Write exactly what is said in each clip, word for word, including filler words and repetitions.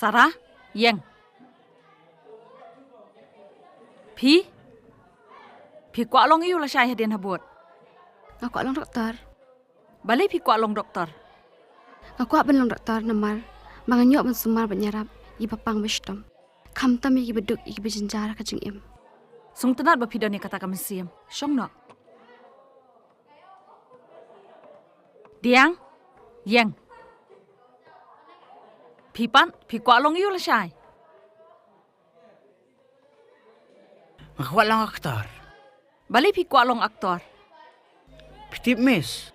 Sarah, ïeng. Phi? Phi kwah long aiu lashai hadien habud? Nga kwah long doktor. Balei phi kwah long doktor? Nga kwah ban long doktor namar ba ngan ïoh ban sumar bad ïarap ïa kiba pang ba shitom, khamtam ïa kiba duk, ïa kiba jynjar ha ka jingim. Sngewtynnat ba phi don ïa kata ka mynsiem. Shong noh. Diang, ïeng. Phi pat, phi kwah long aiu lashai? Nga kwah long aktor. Balei phi kwah long aktor? Phi tip, Miss,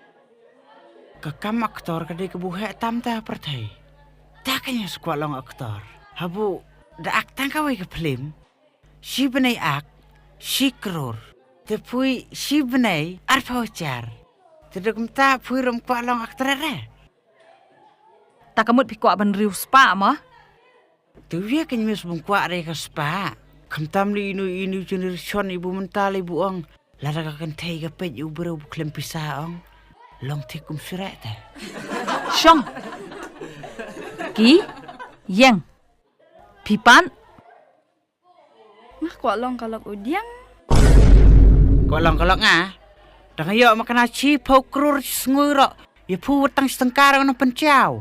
ka kam aktor ka dei kaba heh tam ha pyrthei. Te nga kwah long aktor. Haba da ak tang kawei ka phlim, shi bnai ak, shi klur. Te phi shi bnai arphew hajar. Te da kumta phi ruh kwah long aktor re? Ta ka mut phi kwah ban riewspah mo? Te ïa ka, Miss, bym kwah re ka spah. Khamtam lei ino ino generation iba mynta lei ba ong, lada ka kynthei ka peit ïa u briew ba khlem pisa, ong, long thik kum syreh te. Shong. Ki, ïeng. Phi pat? Nga kwah long ka lok u Diang. Kwah long ka lok nga? Da nga ïoh ma kane shiphew klur shi sngi ruh, ïa phi wat tang shi tyngka ruh ngan pynchaw.